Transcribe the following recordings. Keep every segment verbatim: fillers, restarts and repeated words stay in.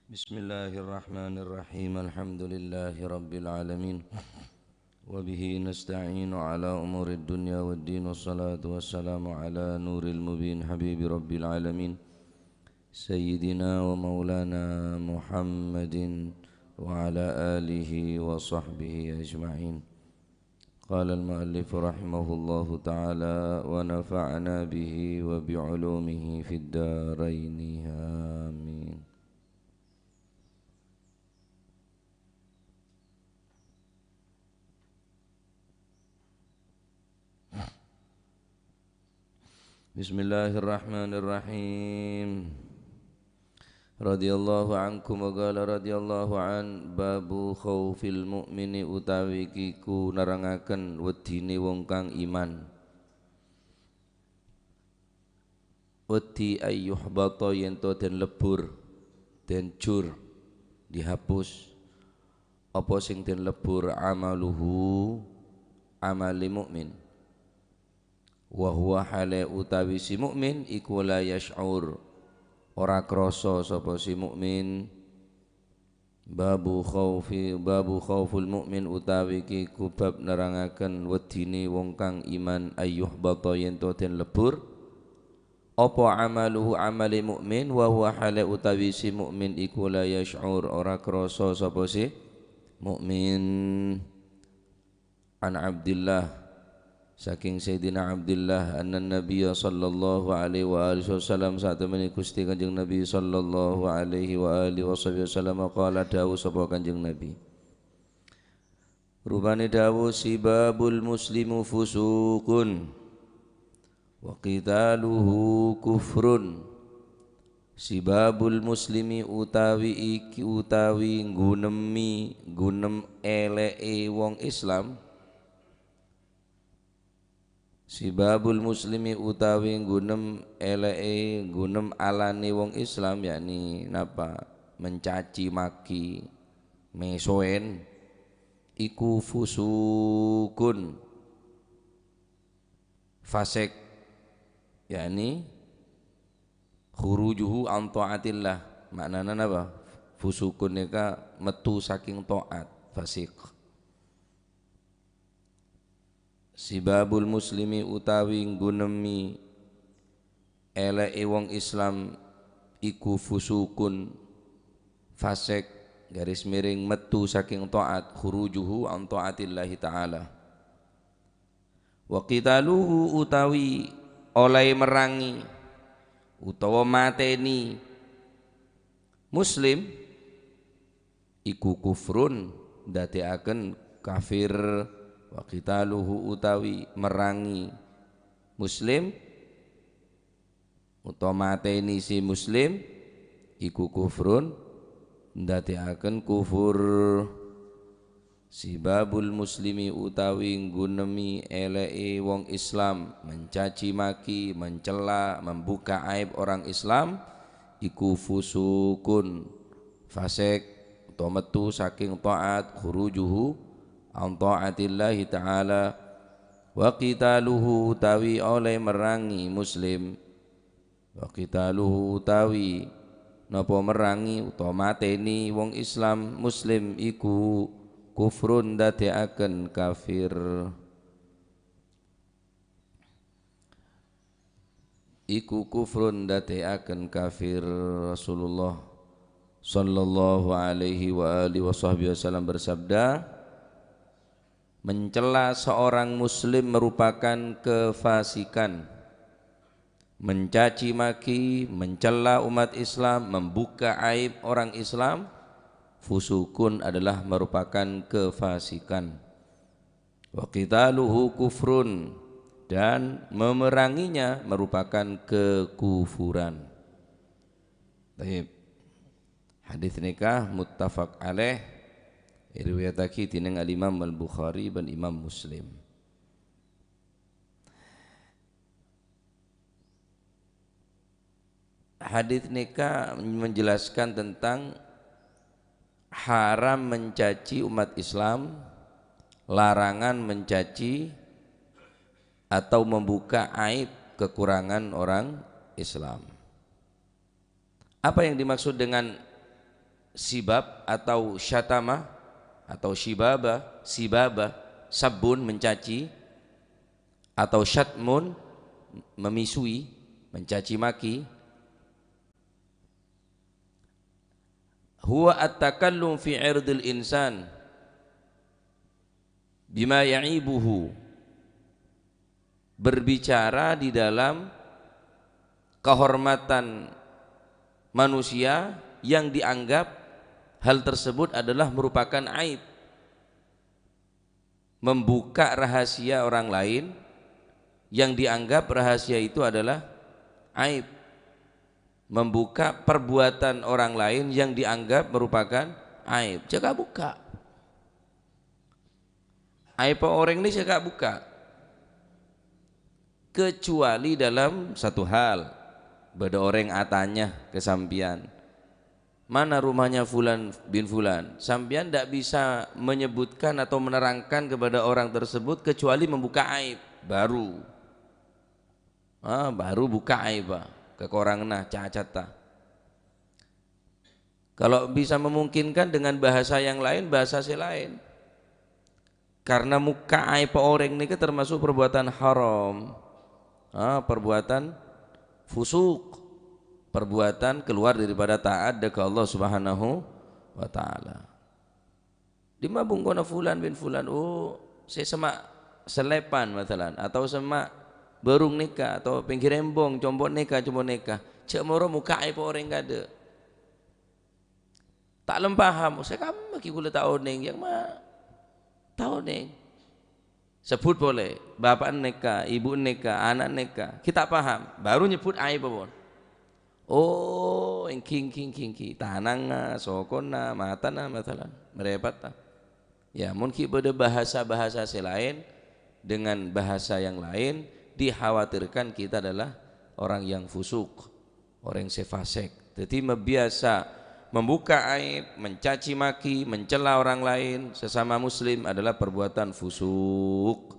بسم الله الرحمن الرحيم. الحمد لله رب العالمين. وبه نستعين على أمور الدنيا والدين. والصلاة والسلام على نور المبين حبيب رب العالمين سيدنا ومولانا محمد وعلى آله وصحبه أجمعين. قال المؤلف رحمه الله تعالى ونفعنا به وبعلومه في الدارين. آمين. Bismillahirrahmanirrahim. Radhiyallahu ankum wa qala radhiyallahu an babu khaufil mu'mini utawi kiku nerangaken weddine wong kang iman. Wedi ayyuhbata yen to den lebur, den jur, dihapus. Apa sing den lebur amaluhu, amale mukmin. Wa huwa hale utawi si mukmin iku la yasy'ur, ora krasa sapa si mukmin. Babu khaufi, babu khauful mukmin utawi ki kubab nerangaken wedine wong kang iman ayyuhbata yen to den lebur. Apa amaluhu amale mukmin wa huwa hale utawi si mukmin iku la yasy'ur ora krasa sapa si mukmin. An Abdillah, saking Sayyidina Abdillah, anna Nabiyya sallallahu alaihi wa alihi wasallam, satemene Gusti Kanjeng Nabi sallallahu alaihi wa alihi wasahbihi wasallam, qala, dawuh sapa Kanjeng Nabi. Rupane dawuh, "Sibabul muslimu fusuqun." Wa qitaluhu kufrun. Sibabul muslimi utawi iki utawi nggunemi, nggunem eleke wong Islam. Sibabul muslimi utawi nggunem eleke, nggunem alane wong Islam, yakni napa? Mencaci maki, mesoen, iku fusukun. Fasik, yakni khurujuhu an taatillah. Maknana napa? Fusukun neka metu saking taat, fasik. Sibabul muslimi utawi nggunemi eleke wong Islam iku fusukun, fasik, garis miring metu saking taat, khurujuhu an taatillahi ta'ala. Wa qitaluhu utawi oleh merangi utawa mateni muslim iku kufrun, ndadeaken kafir. Wa qitaluhu utawi merangi muslim utawa mateni si muslim iku kufrun, ndadeaken kufur. Sibabul muslimi utawi nggunemi eleke wong Islam, mencaci maki, mencela, membuka aib orang Islam, iku fusukun, fasik, utawa metu saking taat, khurujuhu an taatillahi ta'ala. Wa qitaluhu utawi oleh merangi muslim. Wa qitaluhu utawi napa merangi utawa mateni wong Islam muslim iku kufrun ndadeaken kafir. Iku kufrun ndadeaken kafir. Rasulullah sallallahu alaihi wa alihi wasahbihi wasallam bersabda, mencela seorang muslim merupakan kefasikan. Mencaci maki, mencela umat Islam, membuka aib orang Islam, fusukun adalah merupakan kefasikan. Wa qitaluhu kufrun, dan memeranginya merupakan kekufuran. Taib. Hadis nikah muttafaq alaih, riwayatagi dening Al-Imam Al-Bukhari ban Imam Muslim. Hadis nikah menjelaskan tentang haram mencaci umat Islam, larangan mencaci atau membuka aib kekurangan orang Islam. Apa yang dimaksud dengan Sibab atau syatama atau syibaba, sibaba, sabbun, mencaci, atau syatmun, memisui, mencaci maki. Huwa at-takallum fi irdil insan bima ya'ibuhu, berbicara di dalam kehormatan manusia yang dianggap hal tersebut adalah merupakan aib. Membuka rahasia orang lain yang dianggap rahasia itu adalah aib. Membuka perbuatan orang lain yang dianggap merupakan aib. Jhâ' kabuka. Aib orèng nè jhâ' kabuka. Kecuali dalam satu hal. Bâdâ orèng atanya ka sampèyan, "Mana rumahnya Fulan bin Fulan?" Sampèyan ndak bisa menyebutkan atau menerangkan kepada orang tersebut kecuali membuka aib. Baru. Ah, baru buka aib, ah, kekoranganna, cacatta. Kalau bisa memungkinkan dengan bahasa yang lain, bahasa sè laèn. Karena mukka' aib orèng nèka termasuk perbuatan haram. Ah, perbuatan fusuk. Perbuatan keluar daripada taat ka Allah Subhanahu wa Ta'ala. "Dimma bungkona Fulan bin Fulan?" "Oh, sè semma' sellepan, masalan, atau semma' bârung nèka, atau pèngghir embong, compo' nèka, compo' nèka." Jhâ' moro mukka' aib orèng kaadâ'. Ta' lem paham, "Oh, sè kamma ghi' kaulâ ta' onèng, yâ ma' ta' onèng." Sebbhut polè, bapa'na nèka, ibu'na nèka, ana'na nèka, ghi' ta' paham, baru nyebbhut aib pon. "Oh, èngghi, èngghi, èngghi, èngghi, tanangnga, sokona, matana, masalan, marèpatta." Ya, mon ghi' bâdâ bahasa-bahasa sè laèn, dengan bahasa yang laèn, dikhawatirkan kita adalah orang yang fusuk, orèng sè fasèk. Dhâddhi, mabiasa membuka aib, mencaci maki, mencela orang lain, sesama muslim adalah perbuatan fusuk.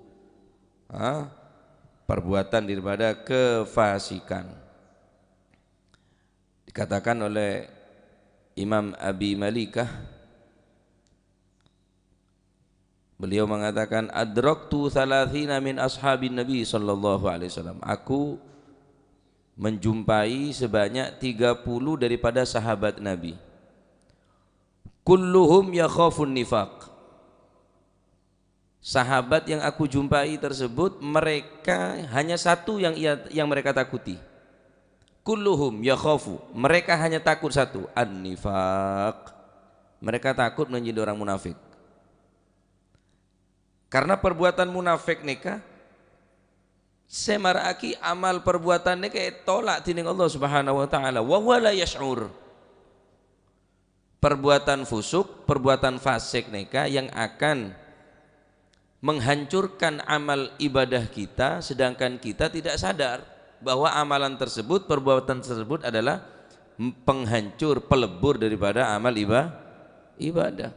Ah, perbuatan daripada kefasikan. Dikatakan oleh Imam Abi Malikah, beliau mengatakan, "Adraktu thalathina min ashabin Nabi sallallahu alaihi wasallam." Aku menjumpai sebanyak tiga puluh daripada sahabat Nabi. "Kulluhum yakhafun nifaq." Sahabat yang aku jumpai tersebut, mereka hanya satu yang ia, yang mereka takuti. "Kulluhum yakhafu." Mereka hanya takut satu, an-nifaq. Mereka takut menjadi orang munafik. Karena perbuatan munafik nèka sè mara'aghi amal perbuatan nèka ètolak dhinèng Allah Subhanahu wa Ta'ala. Wa huwa la yash'ur. Perbuatan fusuk, perbuatan fasik nèka yang akan menghancurkan amal ibadah kita, sedangkan kita tidak sadar bahwa amalan tersebut, perbuatan tersebut adalah penghancur, pelebur daripada amal iba-, ibadah.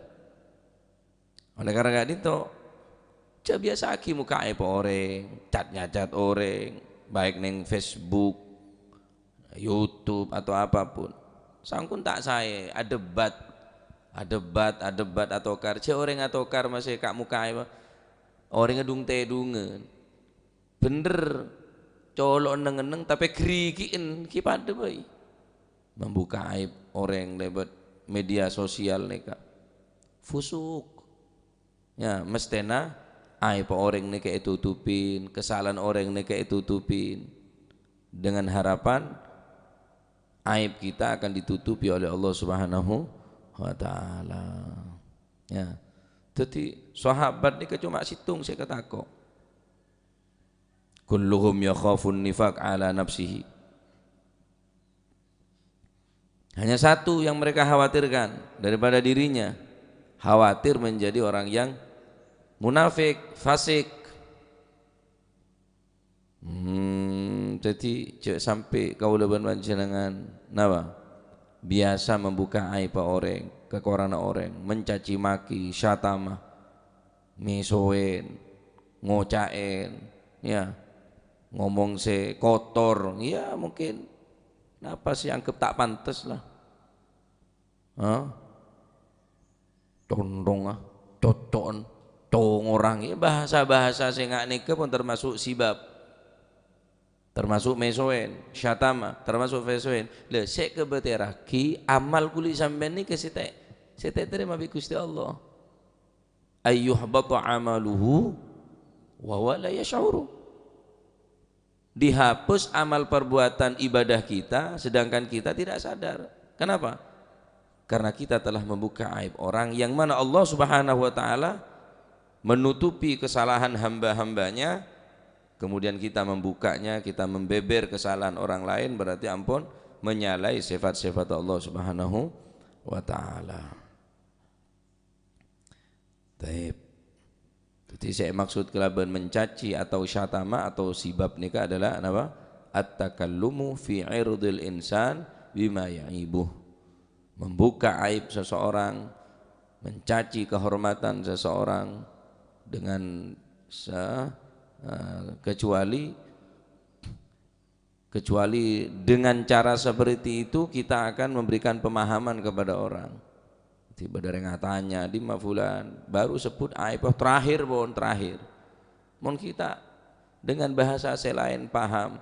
Oleh karena ka'dinto, jhâ' biyasa'aghi mokka' aèb orèng, cat-nyacat orèng, baik neng Facebook, YouTube, atau apapun. Sangkon ta' saè, adebat, adebat, adebat atokar. Jhâ' orèng atokar masè ka' mokka' aèb orèng è dhung-tèdhungan. Bhender, colo'en neng-enneng, tapè ghârighighi'en ghi' padâ bhâi. Membuka aib orèng lèbât media sosial nèka. Fusuk. Ya, mestèna aib orèng nèka ètutupin, kasala'an orèng nèka ètutupin. Dengan harapan aib kita akan ditutupi oleh Allah Subhanahu wa Ta'ala. Ya. Dhâddhi, sahabat nèka coma sèttong sè èkatako'. "Kulluhum yakhafun nifaq ala nafsihi." Hanya satu yang mereka khawatirkan daripada dirinya, khawatir menjadi orang yang munafik, fasik. Hmm, dhâddhi jhâ' sampè' kaulâ bân panjhennengngan, napa? Biyasa membuka aib orèng, kakoranganna orèng, mencaci maki, syatama, mèsowèn, ngoca'èn, ya, ngomong sè kotor, ya mungkin napa sè anggep ta' pantes lah. Hah? Ontong, ah, coco'en, congorang. Ya, bahasa-bahasa sè nga' nèka pon termasuk sibab. Termasuk mesoen, syatama, termasuk fesoen. Lha, sè èkabâtèrraghi amal kulâ sampèyan nèka sè ta', sè ta' ètarèma bi' Ghustè Allah. Ayyuhbata amaluhu wa huwa la yash'uru. Dihapus amal perbuatan ibadah kita, sedangkan kita tidak sadar. Kenapa? Karena kita telah membuka aib orang yang mana Allah Subhanahu wa Ta'ala menutupi kesalahan hamba-hambanya, kemudian kita membukanya, kita membeber kesalahan orang lain, berarti ampon menyalahi sifat-sifat Allah Subhanahu wa Ta'ala. Taib. Jadi, sè èmaksud kalabân mencaci atau syatama atau sibab nèka adalah napa? At-takallumu fi irdil insan bima ya'ibuh. Membuka aib seseorang, mencaci kehormatan seseorang dengan se-, eh, kecuali Kecuali dengan cara seperti itu kita akan memberikan pemahaman kepada orang. Tiba ada yang tanya, "Dimma fulan?" Baru sebut aib, "Oh, terakhir, pon, terakhir." Mon kita dengan bahasa sè laèn paham,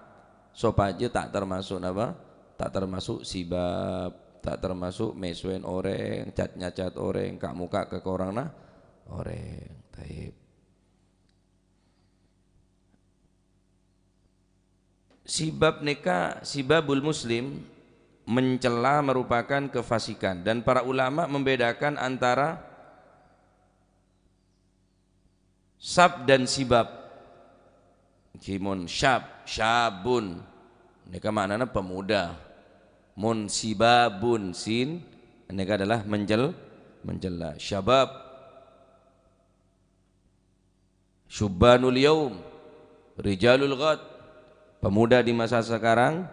sopajâ ta' termasuk napa? Ta' termasuk sibab, ta' termasuk mesoen orèng, cat-nyacat orèng, ka' muka' ka korangna orèng. Taib. Sibab nèka, sibabul muslim, mencela merupakan kefasikan, dan para ulama membedakan antara sab dan sibab. Ghi mon syab, syabun, nèka ma'nana pemuda. Mon sibabun, sin, nèka adalah mencel-, mencela. Syabab. Syubbanul yaum, rijalul ghad, pemuda di masa sekarang,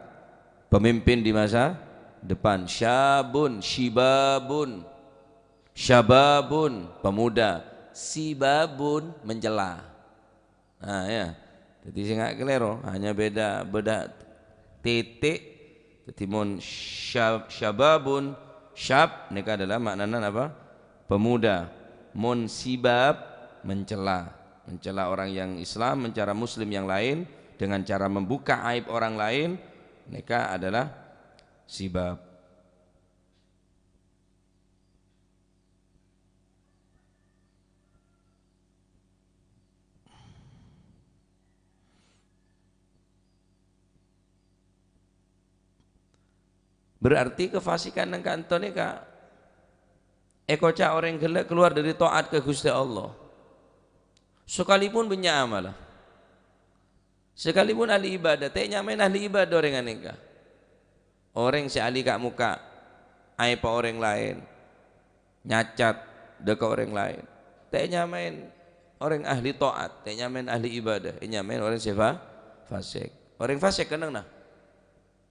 pemimpin di masa depan. Syabun, syibabun, syababun, pemuda. Sibabun, mencela. Nah, ya. Jadi, sè nga' kalèro, hanya beda, beda titik. Jadi, mon sya-, syababun, syab, nèka adalah maknana apa? Pemuda. Mon sibab, mencela. Mencela orang yang Islam, mencela muslim yang lain, dengan cara membuka aib orang lain, nèka adalah sibab. Berarti kafasikan neng ka'anto nèka èkoca' orèng ghellâ' kalowar dâri ta'at ka Ghustè Allah. Sakalipun bânnya' amalla. Sakalipun ahli ibadah, ta' ènyamaè ahli ibadah orèng ghânèka. Orèng sè ahli ka'-moka', aèbhâ orèng laèn, nyacat dâ' ka orèng laèn. Ta' ènyamaè orèng ahli ta'at, ta' ènyamaè ahli ibadah, ènyamaè orèng sè fa-, fasik. Orèng fasik kennengnganna,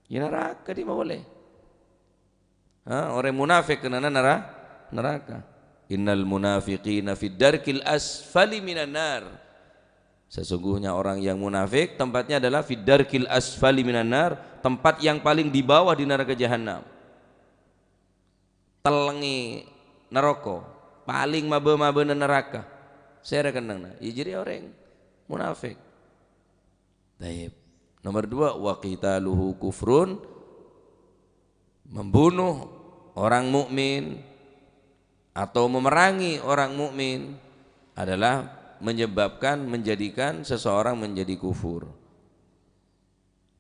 ya naraka dimma polè. Ha, orèng munafik kennengnganna nara-, naraka. "Innal munafiqina fid darkil asfali minan nar." Sesungguhnya orang yang munafik tempatnya adalah fid darkil asfali minan nar, tempat yang paling di bawah di neraka jahanam. Tellengngè naraka, paling mabâ-mabâna naraka. Sèra kennengnganna, ya jârèya orèng munafik. Taib. Nomor dua, wa qitaluhu kufrun, membunuh orang mukmin atau memerangi orang mukmin adalah menyebabkan, menjadikan seseorang menjadi kufur.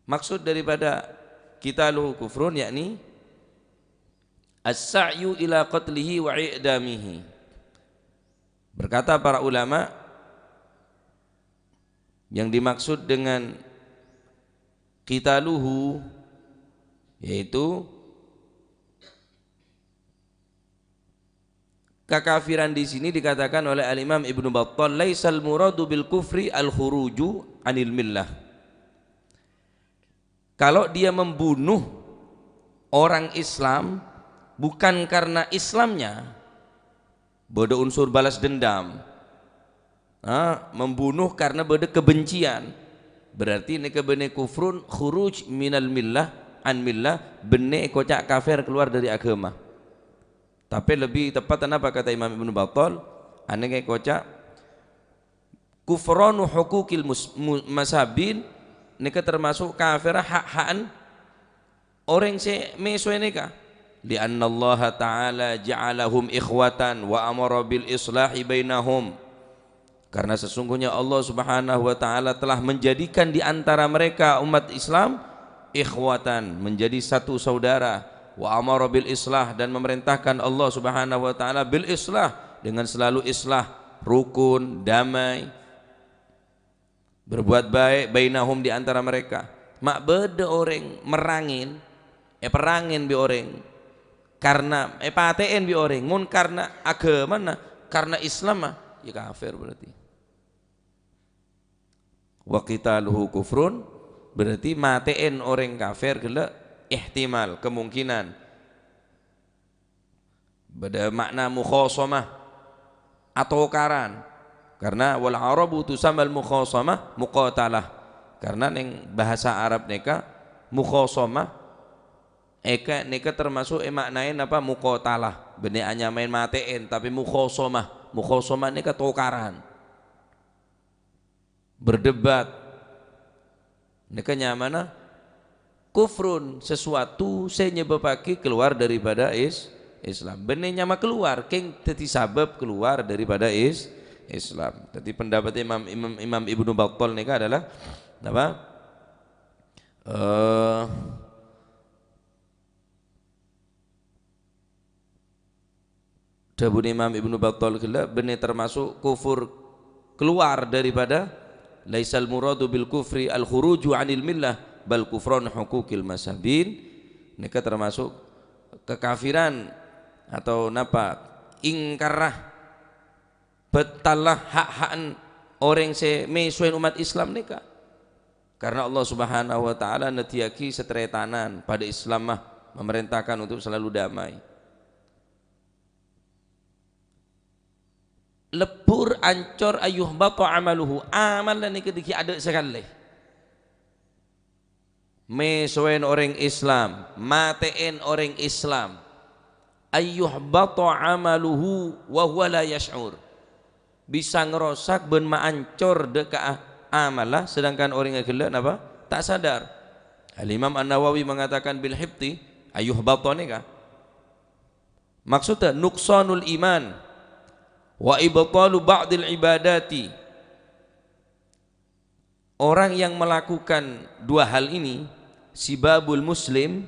Maksud daripada qitaluhu kufrun, yakni as-sa'yu ila qatlihi wa i'damihi. Berkata para ulama, yang dimaksud dengan qitaluhu, yaitu kekafiran di sini dikatakan oleh Al-Imam Ibnu Battal, "Laisal muradu bil kufri al-khuruju anil millah." Kalau dia membunuh orang Islam bukan karena Islamnya, bâdâ unsur balas dendam. Ha, membunuh karena bâdâ kebencian. Berarti nèka bânnè kufrun khuruj minal millah, an millah, bânnè èkoca' kafir, keluar dari agama. Tapè lebbi teppet napa kata Imam Ibnu Battal? Anèka èkoca', "Kufranu huquqil mus-, mu-, masabin," nèka termasuk kafir ha'-ha'an orèng sè mèsoè nèka. "Li'annallaha ta'ala ja'alahum ikhwatan wa amara bil islahi bainahum." Karena sesungguhnya Allah Subhanahu wa Ta'ala telah menjadikan di antara mereka umat Islam ikhwatan, menjadi satu saudara, wa amara bil islah, dan memerintahkan Allah Subhanahu wa Ta'ala bil islah, dengan selalu islah, rukun, damai, berbuat baik, bainahum, di antara mereka. Ma' bâdâ orèng merrangèn, èperrangèn bi' orèng, karena èpatè'èn bi' orèng, mon karena aghâmana, karena Islamma, ya kafir berarti. "Wa qitaluhu kufrun," berarti matè'èn orèng kafir ghellâ' ihtimal, kemungkinan. Bâdâ makna mukhasamah, atokaran. Karena wal Arabu tusammal mukhasamah muqatalah. Karena neng bahasa Arab nèka mukhasamah, èka-, nèka termasuk èmaknaè napa? Muqatalah. Bânnè anyamaè matè'èn, tapè mukhasamah. Mukhasamah nèka tokaran. Berdebat. Nèka nyamana kufrun, sesuatu sè nyebâbbhâghi keluar daripada is-, Islam. Bânnè nyama keluar, kèng dhâddhi sabâb keluar daripada is-, Islam. Dhâddhi pendapat Imam, Imam, Imam Ibnu Battal nèka adalah, napa? Eh, Dhâbuna Imam Ibnu Battal ghellâ', bânnè termasuk kufur keluar daripada, "Laisal muradu bil kufri al khuruju anil millah, bal kufran huquqil masabin." Nèka termasuk kekafiran atau napa? Ingkarra, bâttalla ha'-ha'an orèng sè mèsoè umat Islam nèka. Karena Allah Subhanahu wa Ta'ala neddhiyâghi sataretanan padâ Islam mah, memerintahkan untuk selalu damai. Lebbur, ancor, ayyuhbata amaluhu, amalla nèka dhâggi' adâ' sakalè. Mèsoèn orèng Islam, matè'èn orèng Islam. Ayyuhbata amaluhu wa huwa la yash'ur. Bisa ngrosak bân maancor dâ' ka a-, amalla, sedangkan orèngnga ghellâ' napa? Ta' sadar. Al-Imam An-Nawawi mengatakan bil hibti, ayyuhbata nèka. Maksudnya, nuqsanul iman wa ibtalu ba'dil ibadati. Orang yang melakukan dua hal ini, sibabul muslim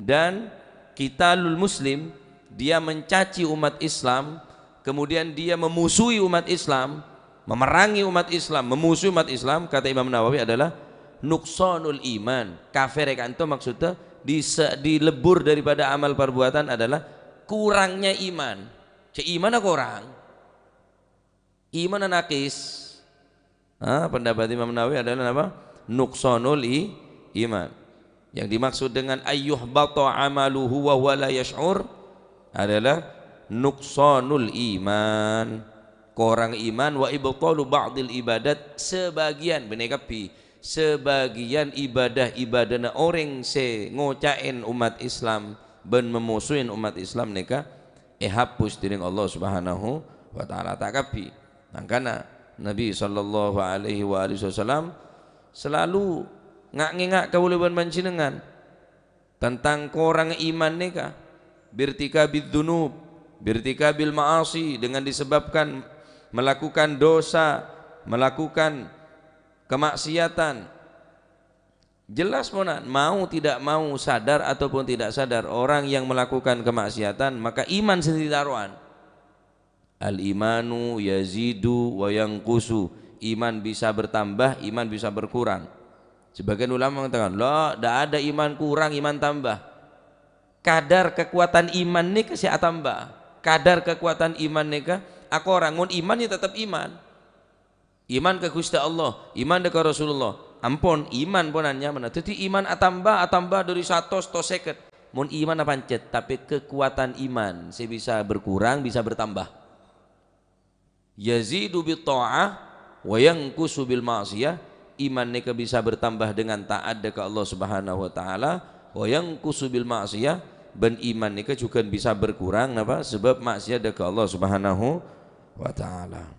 dan qitalul muslim, dia mencaci umat Islam, kemudian dia memusuhi umat Islam, memerangi umat Islam, memusuhi umat Islam, kata Imam Nawawi adalah nuqsanul iman. Kafir è ka'dinto maksudnya di se-, di lebbur daripada amal perbuatan adalah kurangnya iman. Cè' imanna korang. Imanna nakis. Ha, pendapat Imam Nawawi adalah apa? Nuqsanul i-, iman. Yang dimaksud dengan ayyuhbata amaluhu wa huwa la yash'ur adalah nuqsanul iman. Korang iman, wa ibtalu ba'dil ibadat, sebagian, bânnè kabbhi, sebagian ibadah-ibadahna orèng sè ngoca'èn umat Islam bân memusuhin umat Islam nèka èhapus dèning Allah Subhanahu wa Ta'ala, ta' kabbhi. Mangkana Nabi sallallahu alaihi wa alihi wasallam selalu nga'-, ngènga' kaulâ bân panjhennengngan tentang korang iman nèka, birtikabidz dzunub, birtikabil ma'asi, dengan disebabkan melakukan dosa, melakukan kemaksiatan. Jelas ponan, mau tidak mau, sadar ataupun tidak sadar, orang yang melakukan kemaksiatan, maka iman sè ditarowan. Al-imanu yazidu wa yanqusu. Iman bisa bertambah, iman bisa berkurang. Sebagian ulama mengatakan, "La, ndak ada iman kurang, iman tambah." Kadar kekuatan iman nèka sè atamba. Kadar kekuatan iman nèka akorang. Mon iman ya tetep iman. Iman ka Ghustè Allah, iman dâ' ka Rasulullah. Ampon, iman ponan nyamana. Dhâddhi iman atamba, atamba dâri satos tos sèket. Mon iman apancet, tapè kekuatan iman sè bisa berkurang, bisa bertambah. Yazidu bit tha'ah wa yanqusu bil ma'siyah. Iman nèka bisa bertambah dengan taat dâ' ka Allah Subhanahu wa Ta'ala. Wa yanqusu bil ma'siyah, bân iman nèka jhughân bisa berkurang, napa? Sabâb maksiat dâ' ka Allah Subhanahu wa Ta'ala.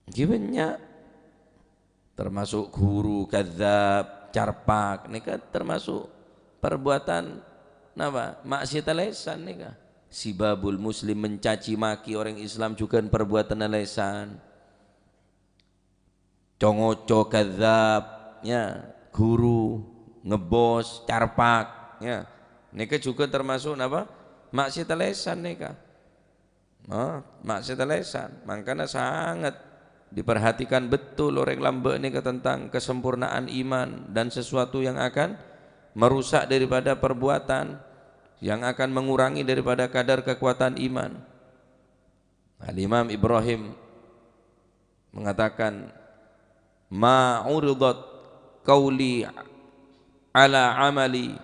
Ghi bânnya'. Termasuk ghuru, kadzdzab, carpak, nèka termasuk perbuatan, napa? Maksiat lèsan nèka. Sibabul muslim, mencaci maki orang Islam jhughân perbuatan lèsan. Co-ngoco, kadzdzab, ya, ghuru, ngebos, carpak, ya. Nèka jhughân termasuk napa? Maksiat lèsan nèka. Nah, maksiat lèsan. Mangkana sangat diperhatikan betul orèng lambâ' nèka tentang kesempurnaan iman dan sesuatu yang akan merusak daripada perbuatan, yang akan mengurangi daripada kadar kekuatan iman. Al-Imam Ibrahim mengatakan, "Ma uridat qauli ala amali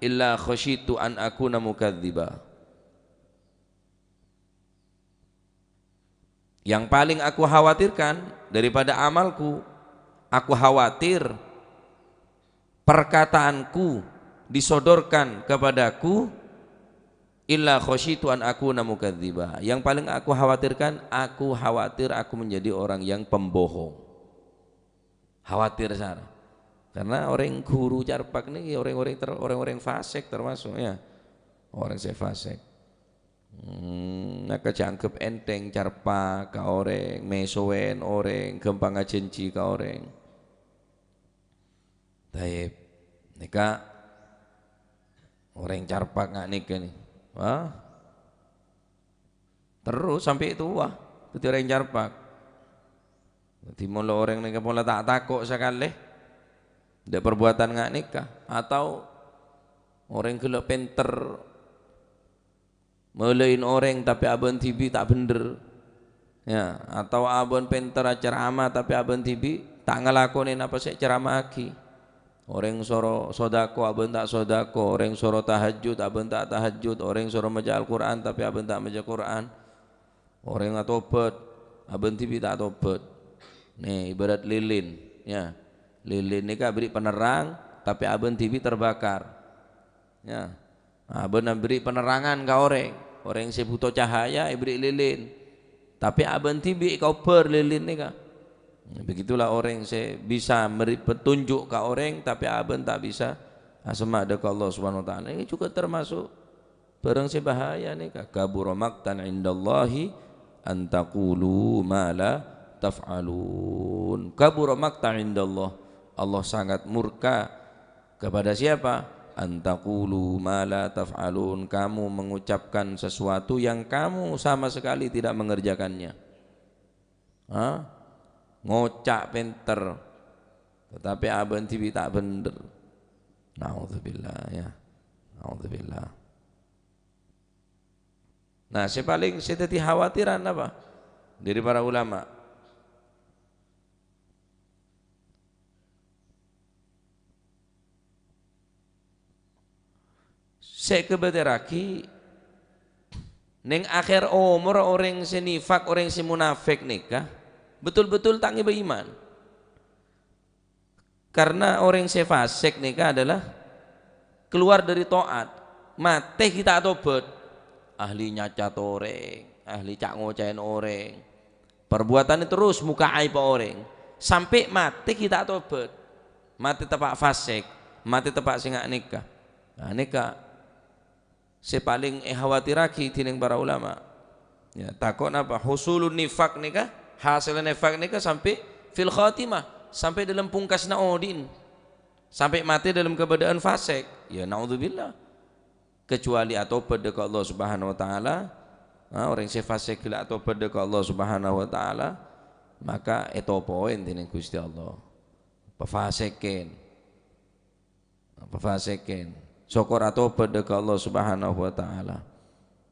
illa khasyitu an akuna mukadziba." Yang paling aku khawatirkan daripada amalku, aku khawatir perkataanku disodorkan kepadaku, illa khasyitu an akuna mukadziba. Yang paling aku khawatirkan, aku khawatir aku menjadi orang yang pembohong. Khawatir sara. Karena orèng ghuru carpak nèka orèng-orèng ter-, orèng-orèng fasik termasuk, ya. Orèng sè fasik. Hmm, maka jhâ' anggep ènthèng carpak ka orèng, mèsowèn orèng, ghâmpang ajhânjhi ka orèng. Taib. Nèka orèng carpak nga' nèka nè. Wah. Terros sampè' towa dhâddhi orèng carpak. Dhâddhi molo orèng nèka pola ta' tako' sakalè dâ' perbuatan nga' nèka. Atau orèng ghellâ' pènter malaèn orèng, tapè abâ'na dhibi' ta' bhendher. Ya, atau abâ'na pènter acaramah, tapè abâ'na dhibi' ta' ngalakonè napa sè ècarama'aghi. Orèng soro sodako, abâ'na ta' sodako. Orèng soro tahajjud, abâ'na ta' tahajjud. Orèng soro maca Al-Qur'an, tapè abâ'na ta' maca Qur'an. Orèng atobhât, abâ'na dhibi' ta' atobhât. Nè, ibarat lilin, ya. Lilin nèka aberri' penerrang, tapè abâ'na dhibi' terbakar. Ya. Abâ'na aberri' penerangan ka orèng. Orèng sè buto cahaya èberri' lilin. Tapè abâ'na dhibi' èkobhâr lilin nèka. Begitulah orèng sè bisa meri petunjuk ka orèng, tapè abâ'na ta' bisa asemma' dâ' ka Allah Subhanahu wa Ta'ala. Ini juga termasuk bhârâng sè bahaya nèka. Kabura maqtan indallahi an taqulu ma la taf'alun. Kabura maqtan indallah. Allah sangat murka Kepada siapa? An taqulu ma la taf'alun, kamu mengucapkan sesuatu yang kamu sama sekali tidak mengerjakannya. Ha? Ngoca' pènter, tetapi abâ'na dhibi' ta' bhendher. Naudzubillah, ya. Naudzubillah. Nah, sè palèng sè dhâddhi khawatiran apa? Dâri para ulama. Sè èkabâtèrraghi, neng akhèr omor orèng sè nifak, orèng sè munafik nèka betul-betul ta' ngèbâ iman. Karena orèng sè fasik nèka adalah keluar dari taat, matè ghi' ta' atobât, ahli nyacat orèng, ahli ca'-ngoca'èn orèng. Parbuwatanna terros mokka' aèbbhâ orèng, sampè' matè ghi' ta' atobât. Matè teppa' fasik, matè teppa' sè nga' nèka. Nah, nèka sè palèng èkhawatirraghi dhinèng para ulama. Ya, tako' napa? Husulun nifak nèka, hasèlla nifak nèka sampè' fil khatimah, sampè' dâlem pongkasna odi'na. Sampè' matè dâlem kabâdâ'ân fasik. Ya, naudzubillah. Kecuali atobât dâ' ka Allah Subhanahu wa Ta'ala, ha, orèng sè fasik ghellâ' atobât dâ' ka Allah Subhanahu wa Ta'ala, maka ètopo'è dhinèng Ghustè Allah. Pafasiken. Pafasiken. Sokor atobât dâ' ka Allah Subhanahu wa Ta'ala.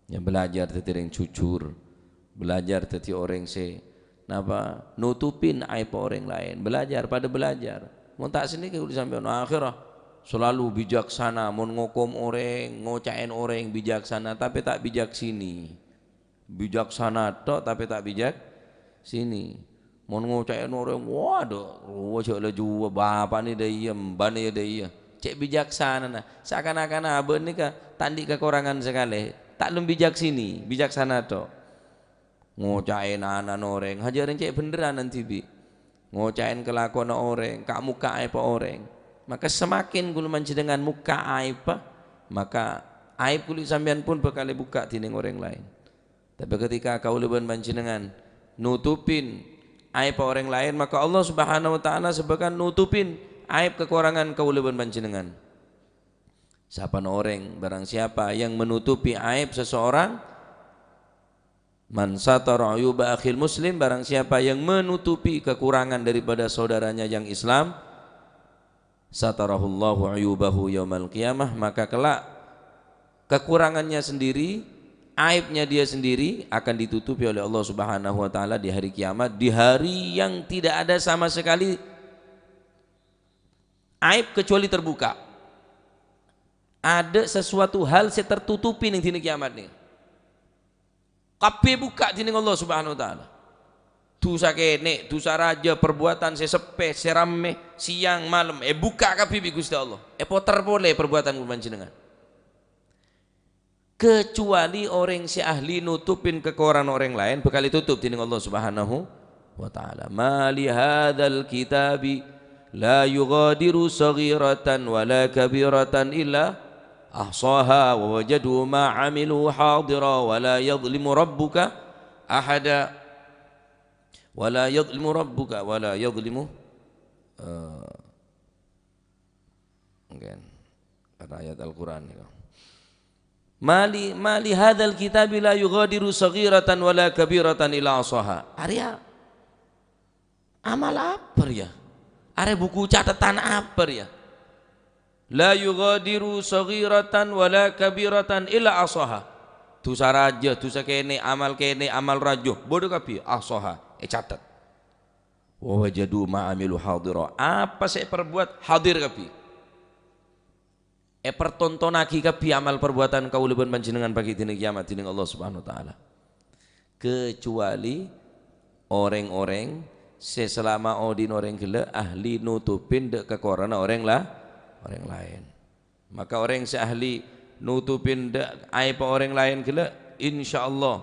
Ya, belajar dhâddhi orèng jujur. Belajar dhâddhi orèng sè, napa, nutupin aèb orèng laèn. Belajar, padâ belajar. Mon ta' sanèka ghuli sampèyan akhèra selalu bijaksana, mon ngokom orèng, ngoca'èn orèng bijaksana, tapè ta' bijak sini. Bijaksana tok, tapè ta' bijak sini. Mon ngoca'èn orèng, waduh, rowa jhâ' laju, bapa'na dâ' iyâ, embana yâ dâ' iyâ. Cè' bijaksanana, sakan-akan abâ' nèka ta' andi' kakorangan sakalè. Ta' lem bijak sini, bijaksana tok. Ngoca'è na'-ana'na orèng, hajârân cè' bhendherranan dhibi'. Ngoca'è kalakowanna orèng, ka'-mokka' aèbhâ orèng. Maka semakin kaulâ panjhennengngan mokka' aèbhâ, maka aèb kaulâ sampèyan pon bhâkal èbukka' dhinèng orèng laèn. Tapè ketika kaulâ bân panjhennengngan nutupin aèbhâ orèng laèn, maka Allah Subhanahu wa Ta'ala sè bhâkal nutupin aèb kakorangan kaulâ bân panjhennengngan. Sapana orèng, barang siapa yang menutupi aib seseorang, man satara uyuba akhil muslim, barang siapa yang menutupi kekurangan daripada saudaranya yang Islam, satarahullahu uyubahu yaumal qiyamah, maka kelak kekurangannya sendiri, aibnya dia sendiri akan ditutupi oleh Allah Subhanahu wa Ta'ala di hari kiamat, di hari yang tidak ada sama sekali aib kecuali terbuka. Ada sesuatu hal sè tertutupi neng dina kiamat nèka. Kabbhi bukka' dhinèng Allah Subhanahu wa Ta'ala. Dhusa kènè', dhusa rajâ, perbuatan sè seppè, sè rammè, sèyang, malem, èbukka' kabbhi bi' Ghustè Allah. Èpoter polè perbuatan kaulâ panjhennengngan. Kecuali orèng sè ahli nutupin kakorangan orèng laèn, bhâkal ètutup dhinèng Allah Subhanahu wa Ta'ala. "Ma li hadzal kitabi la yughadiru shaghiratan wa la kabiratan illa ahsaha wa wajadu ma 'amilu hadira wa la yadhlimu rabbuka ahada." Wa la yadhlimu rabbuka, wa la yadhlimu, eh, mungkin ada ayat Al-Qur'an nèka. "Ma li, ma li hadzal kitabi la yughadiru shaghiratan wa la kabiratan illa ahsaha." Arèya amal apa rèya? Arèya buku catatan apa rèya? "La yughadiru shaghiratan wa la kabiratan illa ahsaha." Dhusa rajâ, dhusa kènè', amal kènè', amal rajâ, bâdâ kabbhi, ahsaha, ècatet. "Wa wajadu ma 'amilu hadira." Apa sè èparbuat, hadir kabbhi. Èpartontonnaghi kabbhi amal parbuatan kaulâ bân panjhennengngan paghi' dina kiamat dhinèng Allah Subhanahu wa Ta'ala. Kecuali orèng-orèng sè salama odhi'na orèng ghellâ' ahli nutupin dâ' kakoranganna orèng la-, orèng laèn. Maka orèng sè ahli nutupin dâ' aèbhâ orèng laèn ghellâ', insyaallah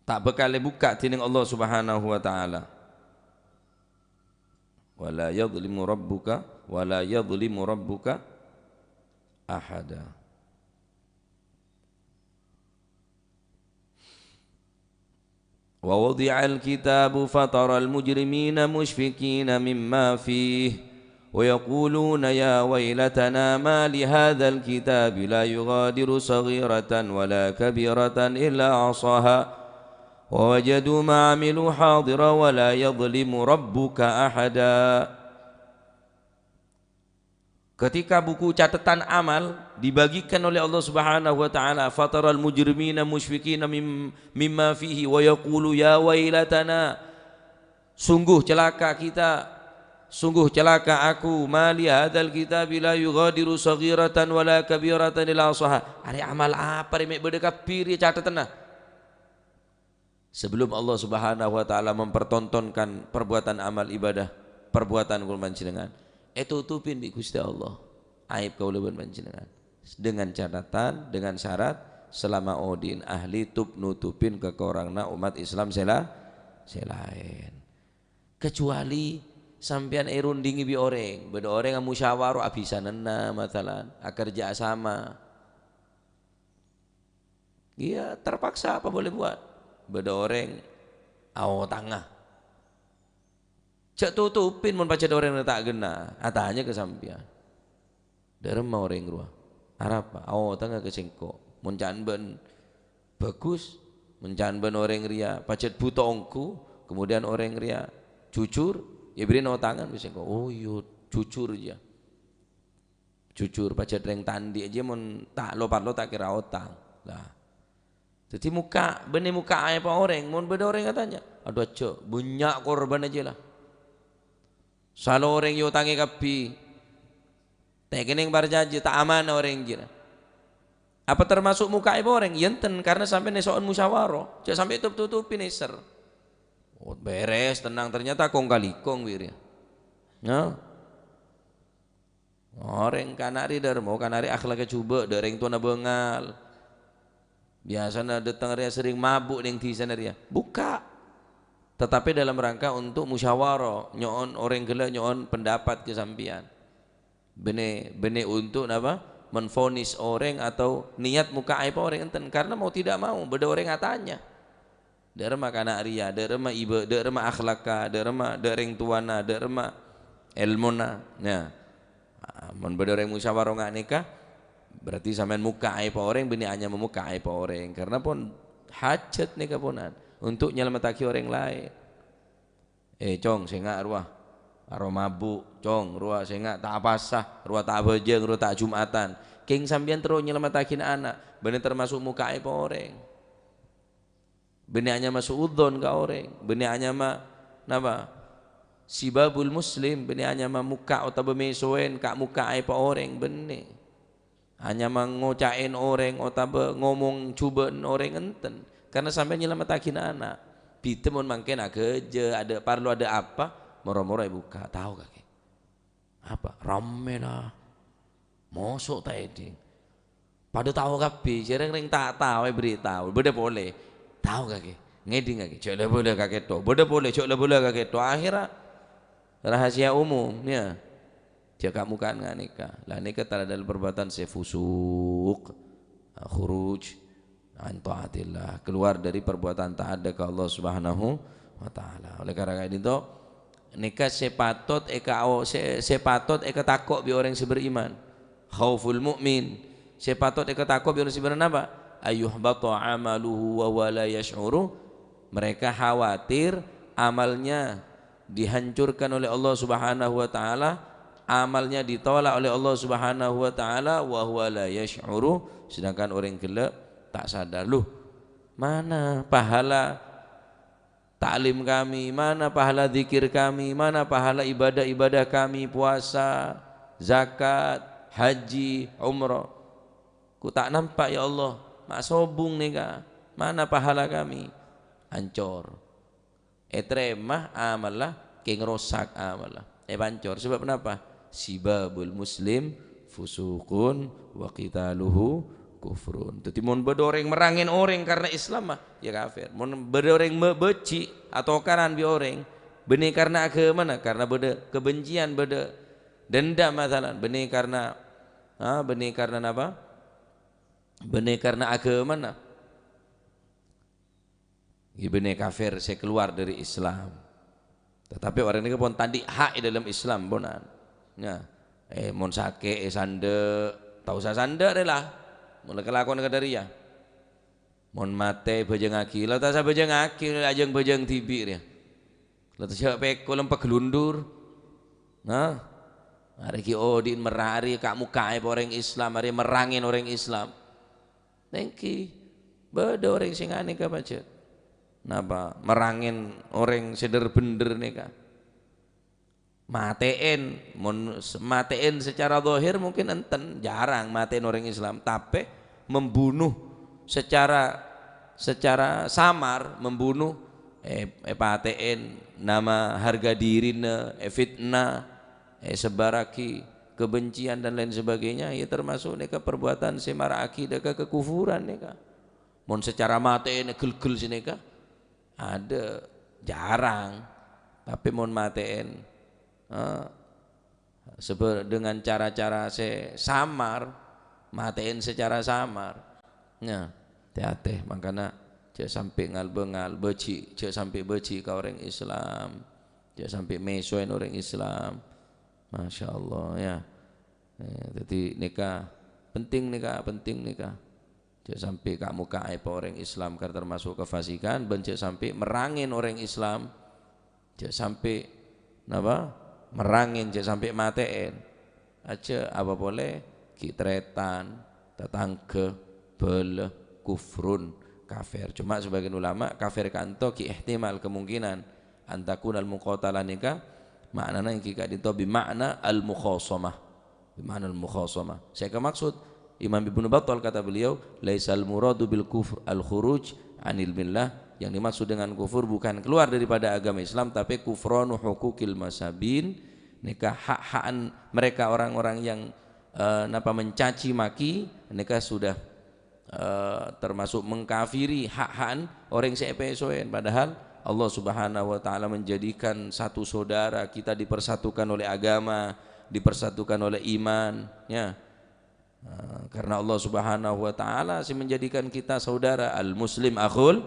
ta' bhâkal èbukka' dhinèng Allah Subhanahu wa Ta'ala. "Wa la yadhlimu rabbuka, wa la yadhlimu rabbuka ahada." "Wa wudi'al kitabu fataral mujrimina musyfiqina mimma fihi." Wa yaquluna, "Ya wailatana, ma li hadzal kitabi la yughadiru shaghiratan wa la kabiratan illa ahsaha, wa wajadu ma 'amilu hadira wa la yadhlimu rabbuka ahada." Ketika buku catatan amal dibagikan oleh Allah Subhanahu wa Ta'ala, "Fataral mujrimina musyfiqina mim-, mimma fihi wa yaqulu, 'Ya wailatana, sungguh celaka kita, sungguh celaka aku, ma li hadzal kitabi la yughadiru shaghiratan wa la kabiratan illa ahsaha.'" Arè amal apa rè mè' bâdâ kabbhi rè catatanna? Sebelum Allah Subhanahu wa Ta'ala mempertontonkan perbuatan amal ibadah, perbuatan kaulâ panjhennengngan, ètutupin bi' Ghustè Allah aib kaulâ bân panjhennengngan. Dengan catatan, dengan syarat, salama odhi'na ahli tup-, nutupin kakoranganna umat Islam sè la-, sè laèn. Kecuali sampèyan èrundingè bi' orèng, bâdâ orèng amusyawarah abisananna, masalan, akerja sama. Iyâ, terpaksa apa boleh buat. Bâdâ orèng aotanga. Jhâ' tutupin mon pajhât orèng ta' ghenna, atanya ka sampèyan. "Dâremma orèng rowa? Arapa?" "Aotanga ka sèngko'." Mon ca'na bâ'na bhâghus, mon ca'na bâ'na orèng rèya pajhât bhuto ongghu, kemudian orèng rèya jujur, yâ bherri'na otangan ka sèngko'. "Oh, iyâ, jujur, iyâ." Jujur, pajhât rèng ta' andi' jiyâ mon ta' lo-parlo ta' kèra otang. Lah. Dhâddhi mokka', bânnè mokka' aèbhâ orèng, mon bâdâ orèng atanya, "Adhu, ajjhâ', bânnya' korbhânna jiyâ, la. Sala orèng èotangè kabbhi. Ta' kennèng parcajâ, ta' amanah orèng jiyâ." Apa termasuk mokka' aèbhâ orèng? Yâ enten, karena sampèyan èso'on musyawarah. Jhâ' sampè' tup-tutupin nèser. Oh, bherres, tenang. Ternyata kong-kali kong, wi, rèya. Nah, orèng kana' rèya dhâremma, kana' rèya akhlakka jhubâ', dâ' rèng towana bângal. Biyasana dâteng rèya serrèng mabu' neng dhisana rèya. Bukka'. Tetapi dalam rangka untuk musyawarah, nyo'on orèng ghellâ' nyo'on pendapat ka sampèyan. Bânnè, bânnè untuk napa? Menvonis orèng atau niat mokka' aèbhâ orèng, enten. Karena mau tidak mau, bâdâ orèng atanya. Dâ' remma kana' rèya, dâ' remma ibâ, dâ' remma akhlakka, dâ' remma, dâ' rèng towana, dâ' remma èlmona. Nah, mon bâdâ orèng musyawarah nga' nèka, berarti sampèyan mokka' aèbhâ orèng, bânnè anyama mokka' aèbhâ orèng. Karena pon hajat nèka ponan untuk nyalamettaghi orèng laèn. "Eh, Cong, sènga' rowa aro mabu', Cong, rowa sènga' ta' apasa, rowa ta' abhâjâng, rowa ta' Jum'atan." Kèng sampèyan terro nyalamettaghi na'-ana', bânnè termasuk mokka' aèbhâ orèng. Bânnè anyama su'udzon ka orèng, bânnè anyama napa? Sibabul muslim, bânnè anyama mokka' otabâ mèsoèn, ka' mokka' aèbhâ orèng, bânnè. Anyama ngoca'èn orèng otabâ ngomong jhubâ'na orèng, enten. Karena sampèyan nyalamettaghi na'-ana'. Bhidhâ mon mangkèn aghâjâ, adâ', parlo adâ' apa, moro-moro èbukka', tao kakè. Apa? Rammè la. Moso' ta' èdhing. Padâ tao kabbhi, jhâ' rèng-rèng ta' tao èberri' tao. Bâdâ polè. Tao kakè. Ngèdhing kakè. Jhâ' la-bâlâ kakè to. Bâdâ polè, jhâ' la-bâlâ kakè to. Akhèrra rahasia umum, ya. Jhâ' ka'-moka'an nga' nèka. La nèka tadâ' perbuatan sè fusuk. Khuruj an taatillah. Keluar dari perbuatan taat ka Allah Subhanahu wa Ta'ala. Oleh karena itu, nèka sè patot èka-, sè, sè patot èkatako' bi' orèng sè beriman. Khauful mu'min. Sè patot èkatako' bi' orèng sè beriman napa? Ayyuhbata amaluhu wa huwa la yash'uru. Mereka khawatir amalnya dihancurkan oleh Allah Subhanahu wa Ta'ala, amalnya ditolak oleh Allah Subhanahu wa Ta'ala, wa huwa la yash'uru, sedangkan orèng ghellâ' ta' sadar. Loh, mana pahala ta'lim kami, mana pahala zikir kami, mana pahala ibadah-ibadah kami, puasa, zakat, haji, umrah. Ku ta' nampa', ya Allah, ma' sobung nèka, mana pahala kami? Ancor. Ètarèma amalla, kèng rosak amalla. Èpancor. Sabâb napa? Sibabul muslim fusuqun wa qitaluhu kufrun. Dhâddhi, mon bâdâ orèng merrangèn orèng karna Islam, mah, ya kafir. Mon bâdâ orèng me-, bâjhi', atokaran bi' orèng, bânnè karna aghâmana, karna bâdâ kebencian, bâdâ dendam, masalan, bânnè karna, ha, bânnè karna napa? Bânnè karna aghâmana. Iyâ bânnè kafir sè kalowar dâri Islam. Tetapi orèng nèka pon ta' andi' hak è dâlem Islam, ponan. Nya, eh, mon sakè', eh, sandhâ', ta' osa sandhâ' rè la. Mon la kalakowan kadâ' rèya. Mon matè, bhâjângaghi, la ta' osa bhâjângaghi, ajâng-bhâjâng dhibi' rèya. La ta' jhâ' pèko lem paglundur. Nah, arè ghi' odi'na merrari ka'-moka'è orèng Islam, arè merrangèn orèng Islam. Èngghi, bâdâ orèng sè nganèka pajhât. Napa? Merrangèn orèng sè dhâr-bhendhâr nèka. Matè'èn, mon s-, matè'èn secara zahir mungkin enten, jarang matè'èn orèng Islam, tapè membunuh secara, secara samar, membunuh, eh, èpatè'èn, nama harga dirina èfitnah, èsebbhârraghi kebencian dan lain sebagainya, ya termasuk nèka perbuatan sè mara'aghi dâ' ka kekufuran nèka. Mon secara matè'èn èghel-ghel sè nèka, adâ', jarang. Tapè mon matè'èn, eh, sebâ-, dengan cara-cara sè samar, matè'èn secara samar. Nya, tè-atè, mangkana jhâ' sampè' ngal-bângal, bâjhi', jhâ' sampè' bâjhi' ka orèng Islam. Jhâ' sampè' mèsoèn orèng Islam. Masya Allah, ya. Eh, dhâddhi nèka penting nèka, penting nèka. Jhâ' sampè' ka'-moka'è orèng Islam karna termasuk kafasikan, bân jhâ' sampè' merrangèn orèng Islam. Jhâ' sampè', napa? Merrangèn, jhâ' sampè' matè'èn. Ajâ apa polè, ghi' tarètan, tatangghâ, bhâlâ, kufrun, kafir. Cuma sebagian ulama, kafir ka'dinto ghi' ihtimal, kemungkinan, an takunal muqatalah nèka, ma'nana èngghi ka'dinto bi ma'na al-mukhasamah. Bi ma'na al-mukhasamah. Sè èkamaksud Imam Ibnu Battal, kata beliau, "Laisal muradu bil kufr al-khuruj anil millah." Yang dimaksud dengan kufur bukan keluar daripada agama Islam, tapi kufranu hukukil masabin, Nèka hak-hakan mereka orang-orang yang, eh, napa, mencaci maki, nèka sudah, eh, termasuk mengkafiri hak-hakan orèng sè èpèsoèn. Padahal Allah Subhanahu wa Ta'ala menjadikan satu saudara, kita dipersatukan oleh agama, dipersatukan oleh iman, ya. Nah, karena Allah Subhanahu wa Ta'ala sè menjadikan kita saudara, "Al-muslim akhul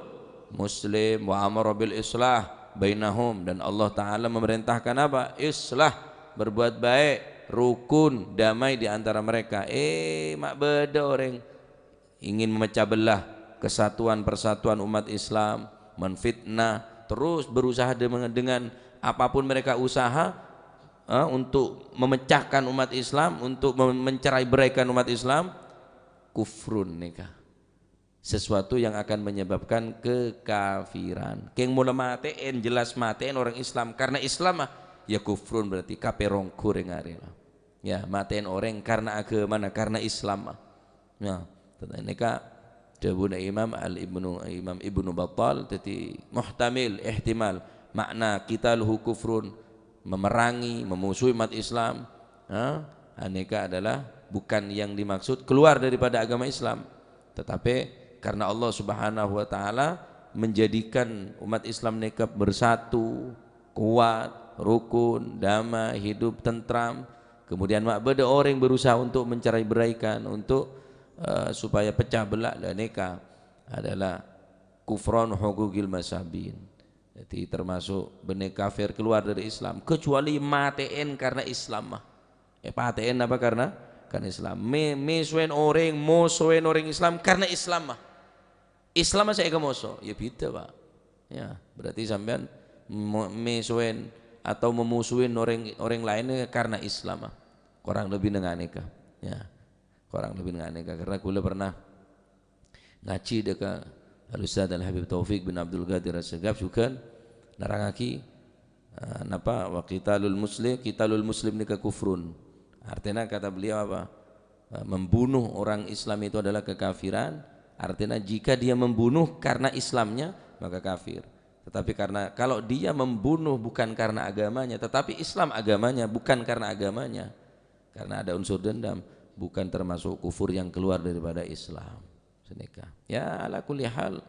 muslim, wa amara bil islah bainahum." Dan Allah Ta'ala memerintahkan apa? Islah, berbuat baik, rukun, damai di antara mereka. Eh, ma' bâdâ orèng ingin memecah belah kesatuan persatuan umat Islam, menfitnah, terus berusaha dengan, dengan apapun mereka usaha, eh, untuk memecahkan umat Islam, untuk mem-, mencerai-beraikan umat Islam, kufrun nèka. Sesuatu yang akan menyebabkan kekafiran. Kèng mula matè'èn, jelas matè'èn orang Islam karena Islam, ah, ya kufrun berarti, kapèrong ghurèng arèna. Ya, matè'èn orèng karena agamana, karena Islam, ah. Ya, nèka dhâbuna Imam Al Ibnu, Imam Ibnu Battal, dhâddhi muhtamil, ihtimal. Makna qitaluhu kufrun, memerangi, memusuhi umat Islam. Ha? Anèka adalah bukan yang dimaksud keluar daripada agama Islam. Tetapi karena Allah Subhanahu wa Ta'ala menjadikan umat Islam nèka bersatu, kuat, rukun, damai, hidup tentram. Kemudian ma' bâdâ orèng berusaha untuk mencerai-beraikan, untuk, eh, supaya pecah belah. Lah, nèka adalah kufran huquqil masabin. Jadi termasuk bânnè kafir keluar dari Islam, kecuali matè'èn karena Islam, ah. Èpatè'èn apa karena, karena Islam. Mè-, mèsoèn orèng, mosoèn orèng Islam karena Islam, ah. Islam sè èkamoso, ya bhidhâ, Pak. Ya, berarti sampèyan mo-, mèsoèn atau memusuhin orèng, orèng laèn karena Islam, ah. Kurang lebih nèng anèka. Ya, kurang lebih nèng anèka. Karena ghulâ pernah ngajhi dâ' ka Al-Ustadz Al-Habib Taufik bin Abdul Qadir As-Segaf jhughân nerrangaghi, eh, napa, wa qitalul muslim, qitalul muslim nèka kufrun. Artèna kata beliau apa? Eh, membunuh orang Islam itu adalah kekafiran. Artinya, jika dia membunuh karena Islamnya, maka kafir. Tetapi karena, kalau dia membunuh bukan karena agamanya, tetapi Islam agamanya, bukan karena agamanya, karena ada unsur dendam, bukan termasuk kufur yang keluar daripada Islam. Sanèka. Ya, ala kulli hal,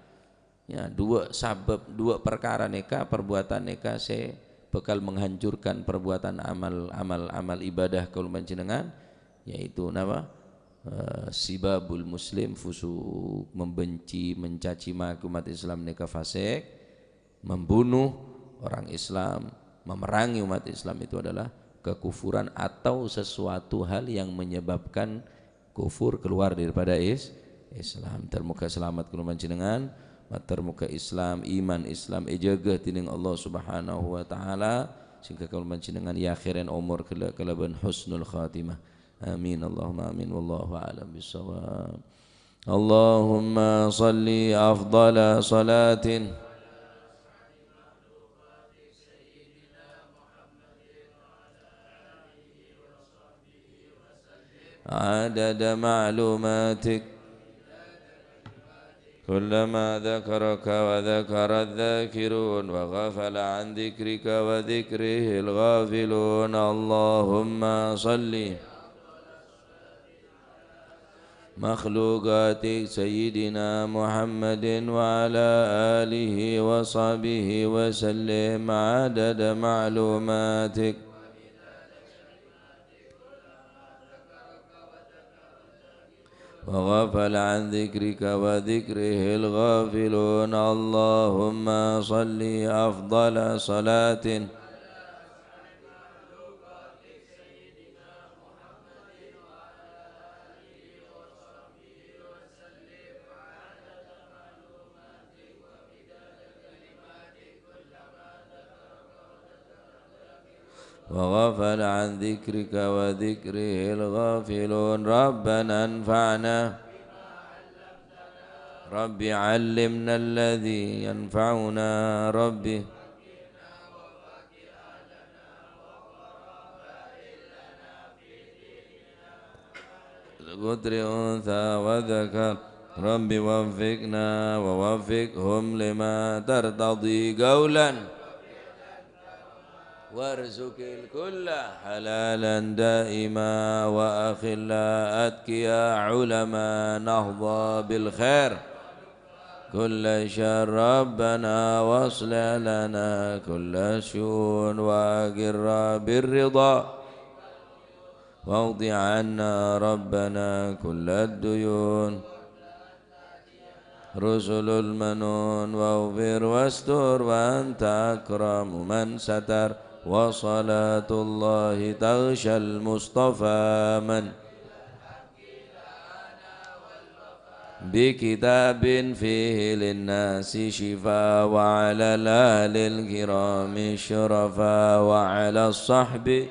ya, dua sabab, dua perkara nèka, perbuatan nèka sè bhâkal menghancurkan perbuatan amal, amal, amal ibadah kaulâ panjhennengan, yaitu napa? Eh, sibabul muslim fusuk, membenci, mencaci maki umat Islam nèka fasik, membunuh orang Islam, memerangi umat Islam itu adalah kekufuran atau sesuatu hal yang menyebabkan kufur keluar daripada is-, Islam. Termoga selamat kaulâ panjhennengan, termoga Islam, iman Islam èjâgâ dening Allah Subhanahu wa Ta'ala, sehingga kaulâ panjhennengan èakhèrè omor kala-, kalabân husnul khatimah. Amin, Allahumma amin. Wallahu a'lam bishawab. Allahumma salli afdala salatin. عدد معلوماتك. كلما ذكرك وذكر الذاكرون وغفل عن ذكرك وذكره الغافلون. اللهم صل. مخلوقاتك سيدنا محمد وعلى آله وصحبه وسلم عدد معلوماتك. وغفل عن ذكرك وذكره الغافلون. اللهم صل أفضل صلاة. وغفل عن ذكرك وذكره الغافلون. ربنا انفعنا. رب علمنا الذي ينفعنا. رب ذكر أنثى وذكر. رب وفقنا ووفقهم لما ترتضي قولا. وارزق الكل حلالا دائما وأخلاء أتقياء علماء نهضى بالخير كل شر ربنا واصلح لنا كل الشؤون وأقر بالرضا واقض عنا ربنا كل الديون رسل المنون واغفر واستر وأنت أكرم من ستر وصلاة الله تغشى المصطفى من بكتاب فيه للناس شفاء وعلى الآل الكرام الشرفاء وعلى الصحب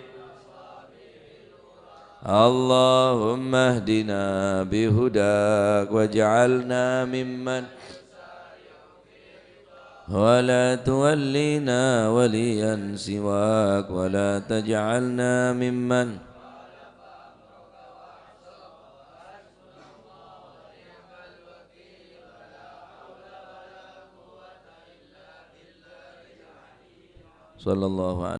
اللهم اهدنا بهداك واجعلنا ممن ولا تولنا وليا سواك ولا تجعلنا ممن صلى الله عليه